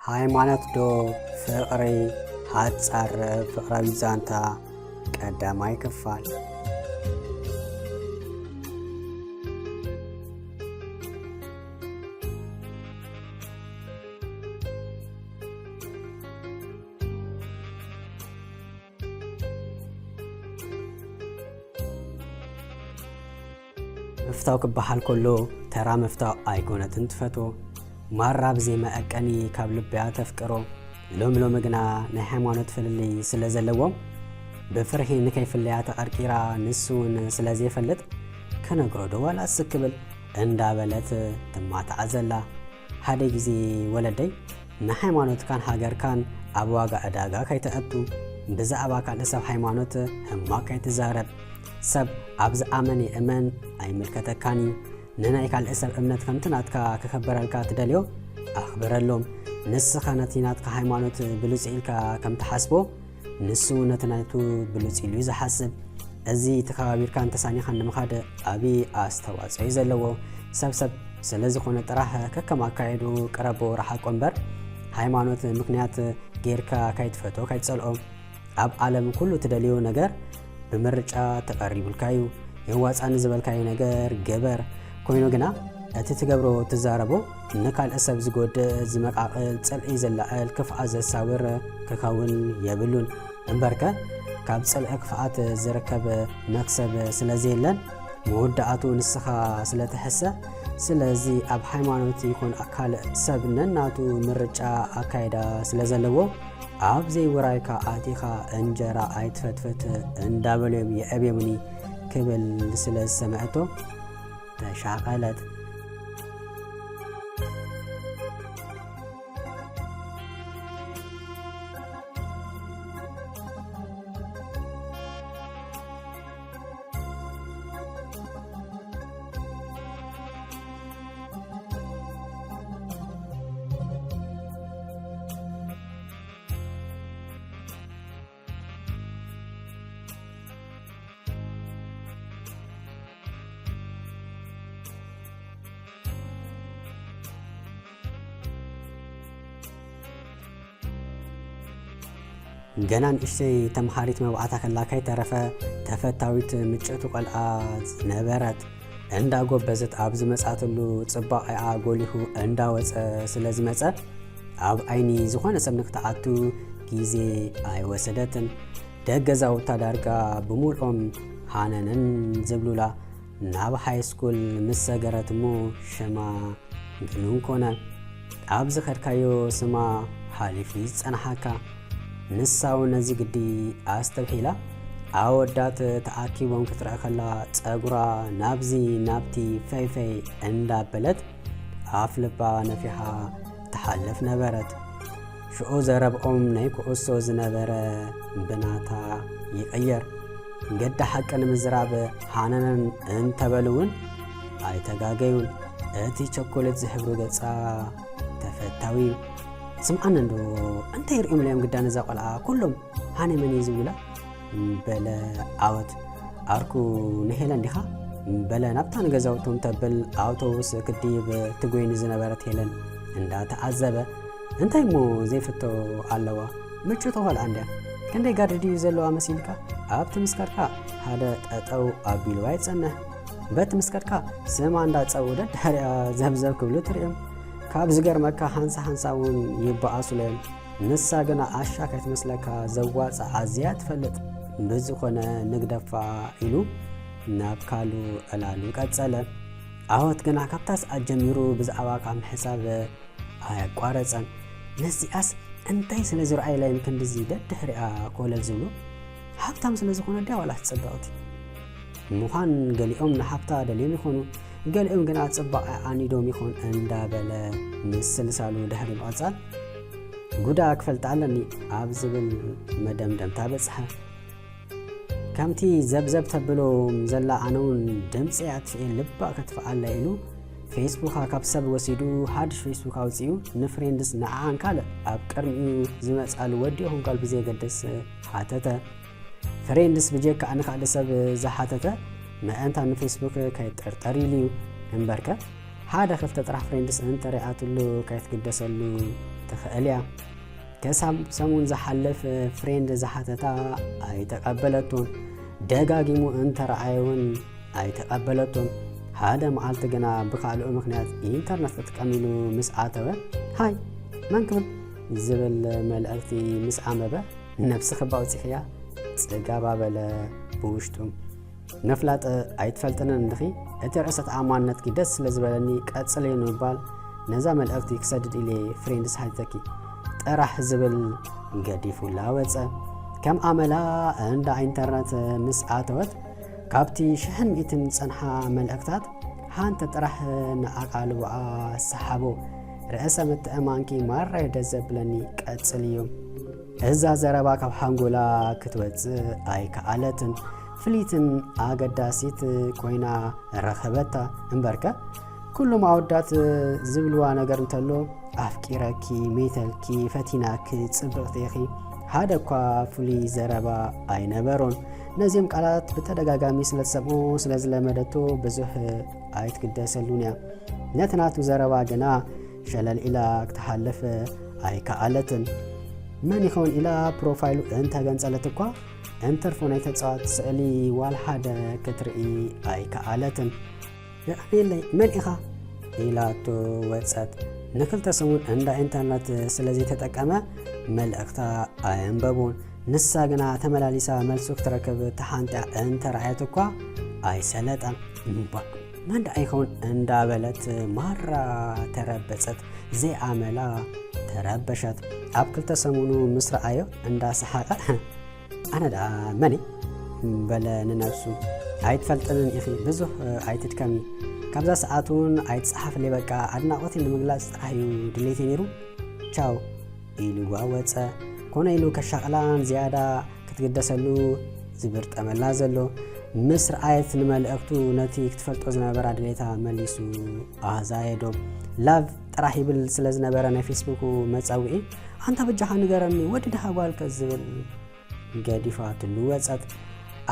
ሃይማኖት ዶ ፍቕሪ? ሓጻር ፍቕራዊ ዛንታ ቀዳማይ ክፋል። ምፍታው ክበሃል ከሎ ተራ ምፍታው ኣይኮነትን ትፈትዎ። ማራ ብዘይ መዐቀኒ ካብ ልብያ ተፍቅሮ። ሎሚ ሎሚ ግና ናይ ሃይማኖት ፍልልይ ስለ ዘለዎም ብፍርሂ ንከይፍለያ ተቐርቂራ፣ ንሱ እውን ስለ ዘይፈልጥ ክነግሮ ዶ ዋላ እስክ ክብል እንዳበለት ትማታዕ ዘላ። ሓደ ግዜ ወለደይ ንሃይማኖትካን ሃገርካን ኣብ ዋጋ ዕዳጋ ከይተእቱ፣ ብዛዕባ ካልእ ሰብ ሃይማኖት ሕማቕ ከይትዛረብ። ሰብ ኣብ ዝኣመን ይእመን ኣይምልከተካን እዩ። ንናይ ካልእ ሰብ እምነት ከምቲ ናትካ ክኽበረልካ ትደልዮ ኣኽብረሎም። ንስኻ ነቲ ናትካ ሃይማኖት ብሉጽ ኢልካ ከም ትሓስቦ ንሱ እውን ነቲ ናይቱ ብሉጽ ኢሉ እዩ ዝሓስብ። እዚ ተኸባቢርካን ተሳኒኻን ንምኻድ ዓቢ ኣስተዋጽኦ እዩ ዘለዎ። ሰብ ሰብ ስለ ዝኾነ ጥራሕ ከከም ኣካይድኡ ቅረቦ ርሓቆ እምበር ሃይማኖት ምኽንያት ጌርካ ካይትፈትዎ ካይትጸልኦ። ኣብ ዓለም ኩሉ ትደልዮ ነገር ብምርጫ ተቐሪቡልካ እዩ። የዋጻኒ ዝበልካዮ ነገር ግበር። ኮይኑ ግና እቲ ትገብሮ ትዛረቦ ንካልእ ሰብ ዝጎድእ፣ ዝመቃቕል፣ ጽልኢ ዘላዕል፣ ክፍኣት ዘሳውር ክኸውን የብሉን። እምበርከ ካብ ጽልኢ ክፍኣት ዝርከብ መክሰብ ስለ ዘየለን መወዳእቱ ንስኻ ስለ ትሕሰ። ስለዚ ኣብ ሃይማኖት ይኹን ካልእ ሰብ ነናቱ ምርጫ ኣካይዳ ስለ ዘለዎ ኣብ ዘይውራይካ ኣቲኻ እንጀራ ኣይትፈትፍት እንዳበልዮም የዕብዮምኒ ክብል ስለ ዝሰምዐቶ ተሻቐለት። ገና ንእሽተይ ተምሃሪት መብዓታ ከላ ከይተረፈ ተፈታዊት ምጭእቲ ቆልዓ ዝነበረት፣ እንዳጎበዘት ኣብ ዝመጻትሉ ጽባቐኣ ጎሊሁ እንዳወጸ ስለ ዝመጸ፣ ኣብ ዓይኒ ዝኾነ ሰብ ንክትኣቱ ግዜ ኣይወሰደትን። ደገ ገዛውታ ዳርጋ ብምልኦም ሃነነን ዝብሉላ። ናብ ሃይ ስኩል ምስ ሰገረት እሞ ሽማ ግኑን ኮነ። ኣብ ዝኸድካዮ ስማ ሓሊፉ ዝጸንሓካ። ንሳ እውን ነዚ ግዲ ኣስተብሂላ። ኣወዳት ተኣኪቦም ክትረአ ከላ፣ ጸጉራ ናብዚ ናብቲ ፈይፈይ እንዳበለት፣ ኣፍ ልባ ነፊሓ ትሓልፍ ነበረት። ሽዑ ዘረብኦም ናይ ኩዕሶ ዝነበረ ብናታ ይቕየር። ገዲ ሓቂ ንምዝራብ ሃነነን እንተበሉ እውን ኣይተጋገዩን። እቲ ቸኮሌት ዝሕብሩ ገጻ ተፈታዊ እዩ። ስምዓኒ እንዶ፣ እንታይ ይርእዮም ኢሎም ግዳ ነዛ ቆልዓ ኩሎም ሃነ መን እዩ ዝብሉላ? በለ ዓወት። ዓርኩ ንሄለን ዲኻ? በለ ናብታ ንገዛውቶም ተብል ኣውቶቡስ ክድይብ ትጎይኒ ዝነበረት ሄለን እንዳተዓዘበ፣ እንታይ እሞ ዘይፍቶ ኣለዋ? ምጭቶ ቆልዓ እንድያ። ክንደይ ጋሪ ድዩ ዘለዋ መሲልካ? ኣብቲ ምስ ከድካ ሓደ ጠጠው ኣቢሉ ኣይጸንሕ። በቲ ምስ ከድካ ስማ እንዳጸውኡ ደድሕሪኣ ዘብዘብ ክብሉ ትርእዮም። ካብ ዝገርመካ፣ ሓንሳ ሓንሳ እውን ይበኣሱሎም። ንሳ ግና ዓሻ ከይትመስለካ ዘዋጽእ ኣዝያ ትፈልጥ። ብዝኾነ ንግደፋ ኢሉ ናብ ካሉ ዕላሉ ቀጸለ። ዓወት ግና ካብታ ሰዓት ጀሚሩ ብዛዕባ ካብ ምሕሳብ ኣየቋረጸን። ነዚኣስ እንታይ ስለ ዝረኣየላ እዮም ክንድዚ ደድሕሪኣ ኮለል ዝብሉ? ሃብታም ስለ ዝኾነ ድያ ዋላስ ጽብቕቲ? ምዃን ገሊኦም ንሃብታ ደልዮም ይኾኑ፣ ገሊኦም ግና ጽባቐ ኣኒዶም ይኾን እንዳበለ ምስልሳሉ ድሕሪ ምቕጻል፣ ጉዳ ክፈልጣ ኣለኒ ኣብ ዝብል መደምደምታ በጽሐ። ከምቲ ዘብዘብ ተብሎም ዘላ ኣነ እውን ድምፂ ኣጥፍኤ ልባ ከጥፍኣላ ኢሉ ፌስቡካ ካብ ሰብ ወሲዱ ሓድሽ ፌስቡክ ኣውፂኡ ንፍሬንድስ ንዓኣን ካልእ ኣብ ቅድሚኡ ዝመፃሉ ወዲ ይኹን ጓል ብዘየገድስ ሓተተ። ፍሬንድስ ብጀካ ንካልእ ሰብ ዝሓተተ ምእንታ ንፌስቡክ ከይጠርጠር ኢሉ እዩ። እምበርከ ሓደ ክልተ ጥራሕ ፍሬንድስ እንተሪኣትሉ ከይትግደሰሉ ትኽእል እያ። ከሳብ ሰሙን ዝሓልፍ ፍሬንድ ዝሓተታ ኣይተቐበለቶን። ደጋጊሙ እንተረኣየ እውን ኣይተቐበለቶን። ሓደ መዓልቲ ግና ብኻልኦ ምኽንያት ኢንተርነት ክጥቀም ኢሉ ምስ ኣተወ፣ "ሃይ፣ መን ክብል?" ዝብል መልእኽቲ ምስ ኣንበበ፣ "ነብስኺ እባ ኣውጺኽያ፣ ጽጋባ" በለ ብውሽጡ። "ምፍላጥ ኣይትፈልጥንን እንድኺ፣ እቲ ርእሰ ተኣማንነትኪ ደስ ስለ ዝበለኒ ቀጽልዮ" ንምባል ነዛ መልእኽቲ ክሰድድ ኢለ ፍሬንድስ ሓቲተኪ ጥራሕ ዝብል ገዲፉላ ወጸ። ከም ኣመላ እንዳ ኢንተርነት ምስ ኣተወት፣ ካብቲ ሽሕን ሚእትን ዝጸንሓ መልእኽታት ሓንቲ ጥራሕ ንኣቓልቦኣ ሰሓቦ። "ርእሰ ምትእማንኪ ማራ እዩ ደስ ዘብለኒ፣ ቀጽልዮ" እዛ ዘረባ ካብ ሓንጎላ ክትወጽእ ኣይከኣለትን። ፍልይትን ኣገዳሲት ኮይና ረኸበታ። እምበርከ፣ ኩሎም ኣወዳት ዝብልዋ ነገር እንተሎ፣ "ኣፍቂረኪ፣ ሜተልኪ፣ ፈቲናኪ፣ ጽብቕቲ ኢኺ" ሓደ እኳ ፍሉይ ዘረባ ኣይነበሮን። ነዚኦም ቃላት ብተደጋጋሚ ስለ ትሰምዖ፣ ስለ ዝለመደቶ ብዙሕ ኣይትግደሰሉን እያ። ነቲ ናቱ ዘረባ ግና ሸለል ኢላ ክትሓልፍ ኣይከኣለትን። መን ይኸውን ኢላ ፕሮፋይሉ እንተገንጸለት እኳ፣ እንትርፎ ናይ ተጻዋቲ ስእሊ ዋላ ሓደ ክትርኢ ኣይከኣለትን። "የቐንየለይ፣ መን ኢኻ?" ኢላቶ ወጸት። ንክልተ ሰሙን እንዳ ኢንተርነት ስለ ዘይተጠቀመ፣ መልእኽታ ኣየንበቡን። ንሳ ግና ተመላሊሳ መልሱ ክትረክብ ተሓንጢያ እንተረኣየት እኳ ኣይሰለጠን። "እምባእ፣ መን ደኣ ይኸውን?" እንዳበለት ማራ ተረበጸት። ዘይኣመላ ተረበሸት። ኣብ ክልተ ሰሙኑ ምስ ረኣዮ እንዳሰሓቐ፣ "ኣነ ደኣ መን እየ?" በለ ንነብሱ። "ኣይትፈልጥንን ኢኺ፣ ብዙሕ ኣይትድከሚ። ካብዛ ሰዓት እውን ኣይትጸሓፍለይ፣ በቃ ኣድናቖተይ ንምግላጽ ጥራሕ እዩ ድሌተይ ነይሩ። ቻው" ኢልዋ ወጸ። ኮነ ኢሉ ከሻቕላን ዝያዳ ክትግደሰሉ ዝብርጠመላ ዘሎ። ምስ ረኣየት ንመልእኽቱ ነቲ ክትፈልጦ ዝነበራ ድሌታ መሊሱ ኣዛየዶ። ላቭ ጥራሕ ይብል ስለ ዝነበረ ናይ ፌስቡኩ መጸውዒ፣ "ኣንታ በጃኻ ንገረኒ፣ ወዲ ድኻ ጓልከ?" ዝብል ገዲፋትሉ ወጸት።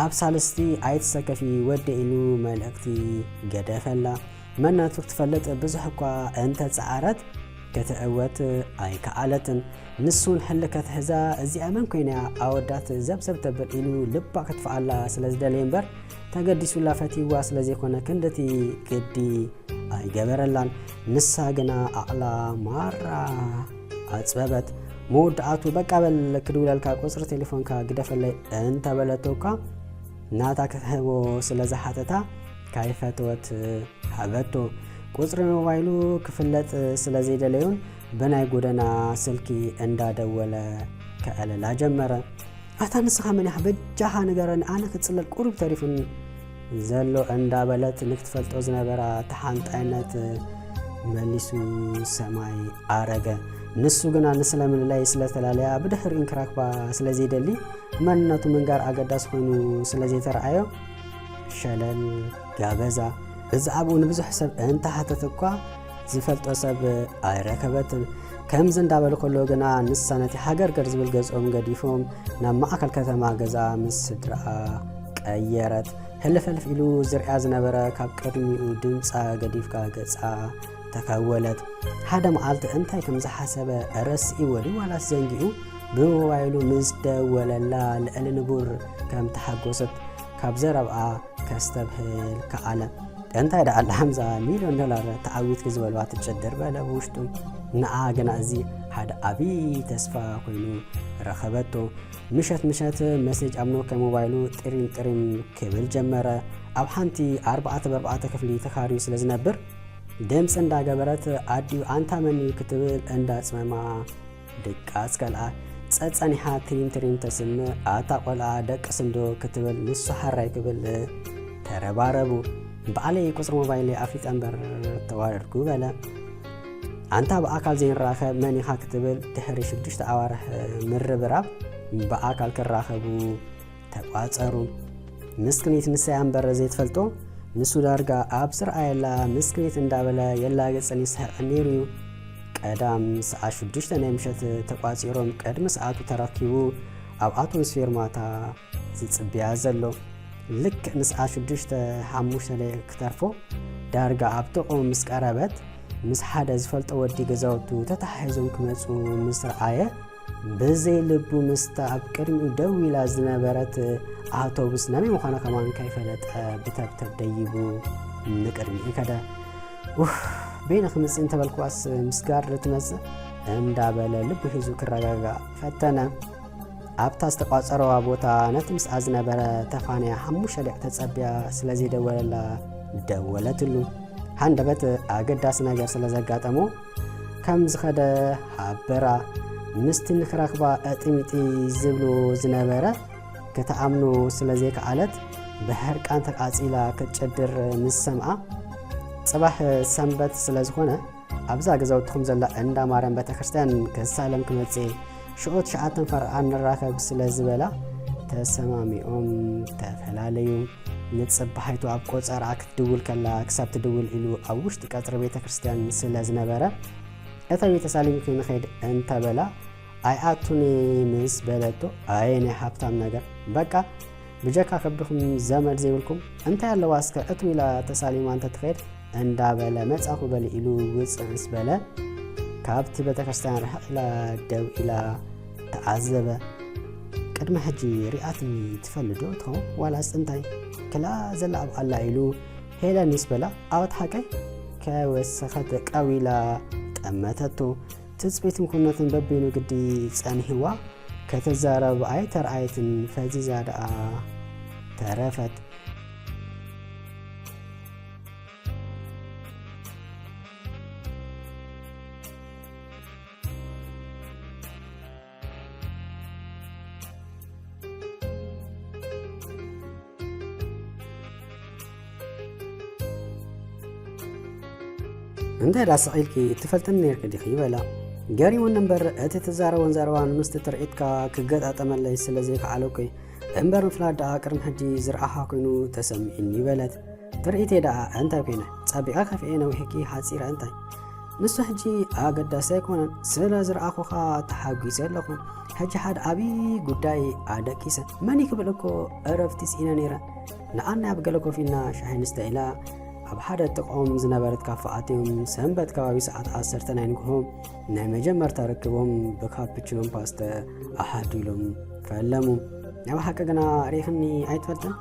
ኣብ ሳልስቲ "ኣይትሰከፊ ወደ" ኢሉ መልእኽቲ ገደፈላ። መነቱ ክትፈልጥ ብዙሕ እኳ እንተጸዓረት፣ ክትዕወት ኣይከኣለትን። ንሱ እውን ሕልከት ሒዛ፣ "እዚኣ መን ኮይና ኣወዳት ዘብዘብ ተብል?" ኢሉ ልባ ክትፍኣላ ስለ ዝደለየ እምበር፣ ተገዲሱላ ፈትይዋ ስለ ዘይኮነ፣ ክንድቲ ግዲ ኣይገበረላን። ንሳ ግና ዓቕላ ማራ ኣጽበበት። መወዳእቱ፣ "በቃ በል ክድውለልካ፣ ቁጽሪ ቴሌፎንካ ግደፈለይ" እንተበለቶ እኳ፣ ናታ ክትህቦ ስለ ዝሓተታ፣ ካይፈተወት ሃበቶ። ቁጽሪ ሞባይሉ ክፍለጥ ስለ ዘይደለዩን ብናይ ጎደና ስልኪ እንዳደወለ ከዕልላ ጀመረ። "ኣታ ንስኻ መን ኢኻ? በጃኻ ንገረኒ፣ ኣነ ክጽለል ቁሩብ ተሪፉኒ" ዘሎ እንዳበለት ንክትፈልጦ ዝነበራ ተሓንጣይነት መሊሱ ሰማይ ኣረገ። ንሱ ግና ንስለ ምልላይ ስለ ተላለያ፣ ብድሕሪኡን ክረክባ ስለ ዘይደሊ፣ መንነቱ ምንጋር ኣገዳሲ ኮይኑ ስለ ዘይተረኣዮ፣ ሸለል ጋበዛ። ብዛዕባኡ ንብዙሕ ሰብ እንተሓተተ እኳ፣ ዝፈልጦ ሰብ ኣይረከበትን። ከምዚ እንዳበለ ከሎ ግና፣ ንሳ ነቲ ሃገርገር ዝብል ገጾም ገዲፎም ናብ ማእከል ከተማ ገዛ ምስ ስድራኣ ቀየረት። ህልፍልፍ ኢሉ ዝርእያ ዝነበረ፣ ካብ ቅድሚኡ ድምጻ ገዲፍካ ገጻ ተኸወለት። ሓደ መዓልቲ እንታይ ከም ዝሓሰበ ረሲእዎ ድዩ ዋላስ ዘንጊኡ፣ ብሞባይሉ ምስ ደወለላ፣ ልዕሊ ንቡር ከም ተሓጎሰት ካብ ዘረብኣ ከስተብህል ከኣለ። "እንታይ ደኣ ኣላ ሓምዛ፣ ሚልዮን ዶላር ተዓዊትኪ" ዝበልዋ ትጭድር በለ ብውሽጡ። ንዓ ግና እዚ ሓደ ዓቢ ተስፋ ኮይኑ ረኸበቶ። ምሸት ምሸት መሴጅ ኣብ ኖኪያ ሞባይሉ ጥሪም ጥሪም ክብል ጀመረ። ኣብ ሓንቲ ኣርባዕተ ብኣርባዕተ ክፍሊ ተኻርዩ ስለ ዝነብር፣ ድምጺ እንዳገበረት ኣዲኡ "ኣንታ መን እዩ?" ክትብል እንዳጽመማ ድቃስ ከልኣ። ጸጸኒሓ ትሪም ትሪም ተስምዕ። "ኣታ ቆልዓ፣ ደቅስ እንዶ?" ክትብል፣ ንሱ ሓራይ ክብል ተረባረቡ። "ባዕለይ ቁጽሪ ሞባይለይ ኣፍሊጠ እምበር ተዋረድኩ" በለ። "ኣንታ ብኣካል ዘይንራኸብ መን ኢኻ?" ክትብል፣ ድሕሪ ሽዱሽተ ኣዋርሕ ምርብራብ ብኣካል ክራኸቡ ተቋጸሩ። ምስክኒት ንሳ እያ እምበር ዘይትፈልጦ፣ ንሱ ዳርጋ ኣብ ዝረኣየላ ምስክኒት እንዳበለ የላግጽን ይስሕቕን ነይሩ እዩ። ቀዳም ሰዓት ሽዱሽተ ናይ ምሸት ተቋጺሮም ቅድሚ ሰዓቱ ተራኪቡ ኣብ ኣውቶቡስ ፌርማታ ዝጽበያ ዘሎ። ልክዕ ንሰዓት ሽዱሽተ ሓሙሽተ ደቂቕ ክተርፎ ዳርጋ ኣብ ጥቕኡ ምስ ቀረበት፣ ምስ ሓደ ዝፈልጦ ወዲ ገዛውቱ ተተሓሒዞም ክመጹ ምስ ረኣየ፣ ብዘይ ልቡ ምስታ ኣብ ቅድሚኡ ደው ኢላ ዝነበረት ኣውቶቡስ ናበይ ምዃና ከማን ከይፈለጠ ብተብተብ ደይቡ ንቅድሚኡ ከደ። "ኡፍ፣ በይነ ክምጽእ እንተበልክዋስ ምስ ጋርድ ትመጽእ?" እንዳበለ ልቡ ሒዙ ክረጋጋእ ፈተነ። ኣብታ ዝተቋጸረዋ ቦታ ነቲ ምስኣ ዝነበረ ተፋንያ ሓሙሽተ ደቂቕ ተጸብያ ስለ ዘይደወለላ ደወለትሉ። ሃንደበት ኣገዳሲ ነገር ስለ ዘጋጠሞ ከም ዝኸደ ሓበራ። ምስቲ ንክረኽባ እጢሚጢ ዝብልዎ ዝነበረ ክትኣምኖ ስለ ዘይከኣለት ብሕርቃን ተቃጺላ ክትጭድር ምስ ሰምኣ፣ ጽባሕ ሰንበት ስለ ዝኾነ ኣብዛ ገዛውትኹም ዘላ እንዳ ማርያም ቤተክርስትያን ክሳለም ክመጽእ ሽዑ ትሽዓተን ፈረቓን ንራኸብ ስለ ዝበላ ተሰማሚዖም ተፈላለዩ። ንጽባሒቱ ኣብ ቆጸራ ክትድውል ከላ ክሳብ ትድውል ኢሉ ኣብ ውሽጢ ቀጽሪ ቤተክርስትያን ስለ ዝነበረ እታ ቤተ ሳሊምኪ ንኸይድ እንተበላ ኣይኣቱኒ ምስ በለቶ ኣየ ናይ ሃብታም ነገር በቃ ብጀካ ከብድኹም ዘመድ ዘይብልኩም እንታይ ኣለዋ እስከ እትው ኢላ ተሳሊማ እንተትኸይድ እንዳበለ መጻኹ በሊ ኢሉ ውፅዕ ምስ በለ ካብቲ ቤተክርስትያን ርሕቕ ኢላ ደው ኢላ ተዓዘበ። ቅድሚ ሕጂ ሪኣትኒ ትፈልዶ ትኸውን ዋላስ እንታይ ክላ ዘላ ኣብ ኣላ ኢሉ ሄለን ምስ በላ ኣወት ሓቀይ ከወሰኸት ቀዊላ ጠመተቶ። ትጽቢትን ኩነትን በቢኑ ግዲ ጸኒህዋ ከተዛረብ ኣይተርኣየትን ፈዚዛ ደኣ ተረፈት። እንታይ ደኣ ስቕ ኢልኪ ትፈልጥኒ ነይርኪ ዲኺ? በላ። ገሪሙኒ እምበር እቲ ትዛረቦን ዘረባን ምስቲ ትርኢትካ ክገጣጠመለይ ስለ ዘይከኣለኩ እምበር ምፍላጥ ደኣ ቅድሚ ሕጂ ዝረኣኻ ኮይኑ ተሰሚዑኒ በለት። ትርኢተይ ደኣ እንታይ ኮይነ? ጸቢቐ ከፊኤ ነዊሕኪ ሓጺረ እንታይ? ንሱ ሕጂ ኣገዳሲ ኣይኮነን። ስለ ዝረኣኹኻ ተሓጒሰ ኣለኹ። ሕጂ ሓደ ዓብዪ ጉዳይ ኣደቂሰ። መን እዩ ክብል እኮ እረፍቲ ስኢነ ነይረ። ንኣናይ ኣብ ገለ ኮፍ ኢልና ሻሂ ንስተ ኢላ ኣብ ሓደ ጥቕኦም ዝነበረት ካፈ ኣትዮም ሰንበት ከባቢ ሰዓት ዓሰርተ ናይ ንግሆ ናይ መጀመርታ ርክቦም ብካፕችኖን ፓስተ ኣሓዲሎም ፈለሙ። ናይ ብሓቂ ግና ርኢኽኒ ኣይትፈልጥን?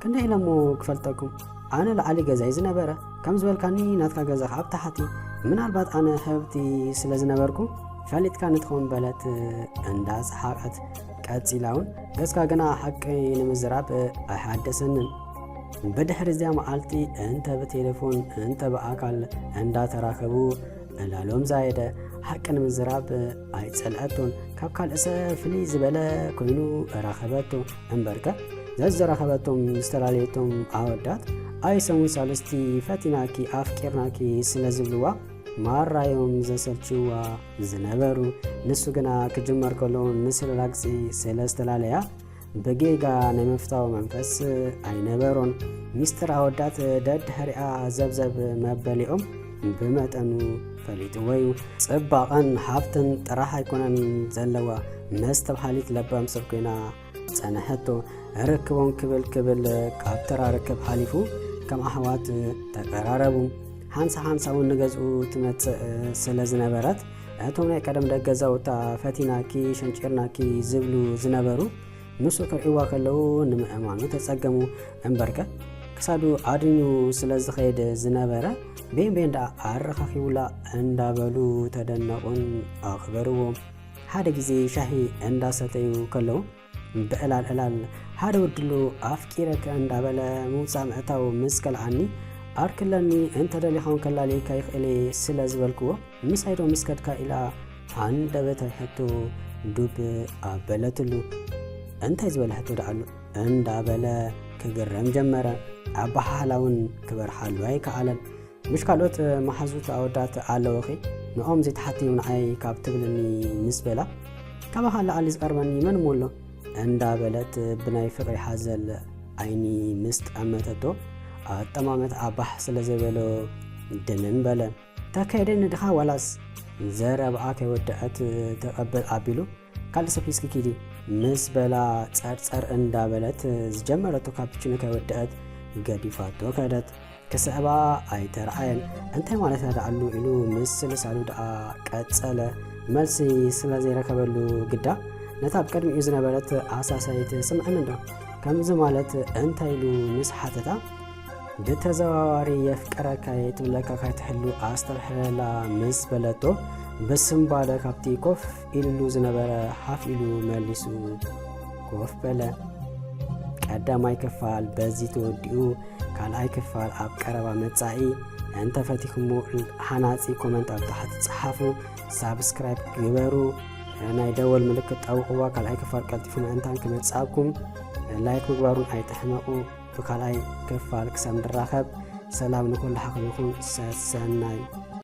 ክንደይ ኢለ እሞ ክፈልጠኩም? ኣነ ላዕሊ ገዛይ ዝነበረ ከም ዝበልካኒ ናትካ ገዛ ካብ ታሕቲ ምናልባት ኣነ ሕብቲ ስለ ዝነበርኩ ፈሊጥካኒ ትኸውን በለት እንዳ ሰሓቐት። ቀጺላ እውን ገጽካ ግና ሓቂ ንምዝራብ ኣይሓደሰንን። ብድሕሪ እዚኣ መዓልቲ እንተ ብቴሌፎን እንተ ብኣካል እንዳተራኸቡ ዕላሎም ዛየደ። ሓቂ ንምዝራብ ኣይጸልአቶን። ካብ ካልእ ሰብ ፍልይ ዝበለ ኮይኑ ረኸበቶ። እምበርከ ዘዘራኸበቶም ዝተላለየቶም ኣወዳት ኣይሰሙን ሳልስቲ ፈቲናኪ ኣፍቂርናኪ ስለ ዝብልዋ ማራዮም ዘሰልችዋ ዝነበሩ። ንሱ ግና ክጅመር ከሎ ንስለላ ግፂ ስለ ዝተፈላለያ ብጌጋ ናይ ምፍታው መንፈስ ኣይነበሮን። ሚስጥር ኣወዳት ደድሕሪኣ ዘብዘብ መበሊኦም ብመጠኑ ፈሊጥዎ እዩ። ጽባቐን ሃብትን ጥራሕ ኣይኮነን ዘለዋ፣ መስተብሃሊት ለባም ሰብ ኮይና ጸንሐቶ። ርክቦም ክብል ክብል ካብ ተራ ርክብ ሓሊፉ ከም ኣሕዋት ተቀራረቡ። ሓንሳ ሓንሳ እውን ንገዝኡ ትመጽእ ስለ ዝነበረት እቶም ናይ ቀደም ደገ ገዛውታ ፈቲናኪ ሸንጪርናኪ ዝብሉ ዝነበሩ ምስኡ ክርእይዋ ከለዉ ንምእማኑ ተጸገሙ። እምበርከ ክሳዱ ኣድንዩ ስለ ዝኸይድ ዝነበረ ቤን ቤን ደኣ ኣረኻኺቡላ እንዳበሉ ተደነቑን ኣኽበርዎ። ሓደ ግዜ ሻሂ እንዳሰተዩ ከለዉ ብዕላል ዕላል ሓደ ወድሉ ኣፍቂረከ እንዳበለ ምውጻእ ምእታው ምስ ከልኣኒ ኣርክለኒ እንተደሊኻውን ከላልየካ ይኽእል እየ ስለ ዝበልክዎ ምሳይ ዶ ምስ ከድካ ኢላ ሃንደበታዊ ሕቶ ዱብ ኣበለትሉ። እንታይ ዝበለ ሕቶ ደኣሉ እንዳበለ ክግረም ጀመረ። ኣበሃህላ እውን ክበርሓሉ ኣይከኣለን። ምሽ ካልኦት መሓዙት ኣወዳት ኣለውኺ ንኦም ዘይተሓትዩ ንዓይ ካብ ትብልኒ ምስ በላ ካባኻ ንላዕሊ ዝቐርበኒ መን እሞ ኣሎ እንዳበለት ብናይ ፍቕሪ ሓዘል ዓይኒ ምስ ጠመተቶ ኣጠማመት ኣባሕ ስለ ዘበሎ ድንን በለ። ተካየደኒ ድኻ ዋላስ ዘረባኣ ከይወደአት ተቐበል ኣቢሉ ካልእ ሰብ ሒዝኪ ኪዲ ምስ በላ ጸርጸር እንዳበለት ዝጀመረቶ ካፕችኖ ከይወደአት ገዲፋቶ ከደት። ክስዕባ ኣይተረኣየን። እንታይ ማለት ደኣሉ ኢሉ ምስ ልሳኑ ደኣ ቀጸለ። መልሲ ስለ ዘይረከበሉ ግዳ ነታ ኣብ ቅድሚኡ ዝነበረት ኣሳሳይት ስምዕኒ እንዶ ከምዚ ማለት እንታይ ኢሉ ምስ ሓተታ ብተዘዋዋሪ የፍቅረካ እየ ትብለካ ካይትሕሉ ኣስተብሕለላ ምስ በለቶ ብስምባደ ካብቲ ኮፍ ኢሉ ዝነበረ ሓፍ ኢሉ መሊሱ ኮፍ በለ። ቀዳማይ ክፋል በዚ ተወዲኡ። ካልኣይ ክፋል ኣብ ቀረባ መጻኢ። እንተፈቲኹሞ ሃናጺ ኮመንት ኣብ ታሕቲ ጸሓፉ፣ ሳብስክራይብ ግበሩ፣ ናይ ደወል ምልክት ጠውቕዋ። ካልኣይ ክፋል ቀልጢፉ ምእንታን ክመጻኩም ላይክ ምግባሩን ኣይትሕመቑ። ብካልኣይ ክፋል ክሳብ ንራኸብ ሰላም ንኹላሕኹም ይኹን። ሰሰናዩ።